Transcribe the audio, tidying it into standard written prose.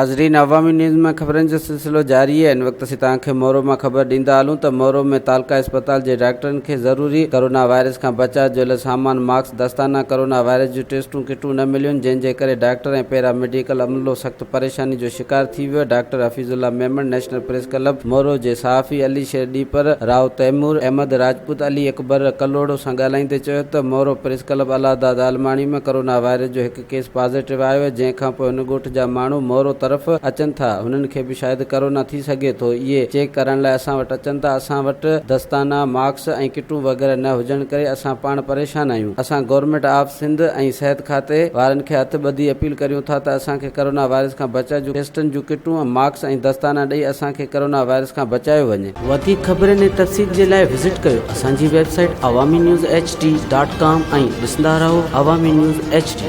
ناظرين عوامي نيوز مان خبرن جو سلسلو جاري آهي ان وقت اسين توهان کي مورو مان خبر ڏيندا هلون ته مورو ۾ تعلقه اسپتال جي ڊاڪٽرن کي ضروري ڪرونا وائرس کان بچاء جو لاء سامان ماسڪ دستانا ڪرونا وائرس جون ٽيسٽون ڪٽون نه مليون جنهن جي ڪري ڊاڪٽر ۽ پيرا ميڊيڪل عملو سخت پريشاني جو شڪار ٿي ويو doctor Hafeez Ullah Memon national press club Moro جي صحافي علي شير ڏيپر رائو تيمور احمد راجپوت علي اڪبر ڪلهوڙو سان ڳالهائيندي چيو ته Moro press club Allah Dad Almani ۾ corona virus جو هڪ ڪيس پازيٽو آيو آهي جنهن کان پوء هن ڳوٺ جا ماڻهو مورو طرف اچن ٿا هنن کي به شايد ڪرونا ٿي سگهي ٿو اهي چيڪ ڪرائڻ لاء اسان وٽ اچن ٿا اسان وٽ دستانا ماسڪ ۽ ڪٽون وغيره نه هجڻ ڪري اسان پاڻ پريشان آهيون اسان گورنمينٽ آف سنڌ ۽ صحت کاتي وارن کي هٿ ٻڌي اپيل ڪريون ٿا ته اسان کي ڪرونا وائرس کان بچاء جون ٽيسٽن جون ڪٽون ماسڪ ۽ دستانا ڏئي اسان کي ڪرونا وائرس کان بچايو وڃي. وڌيڪ خبرن ۽ تفصيل جي لاء وزٽ ڪيو اسان جي website Awami news H D dot com ۽ ڏسندا رهو عوامي نيوز ايڇ ڊي.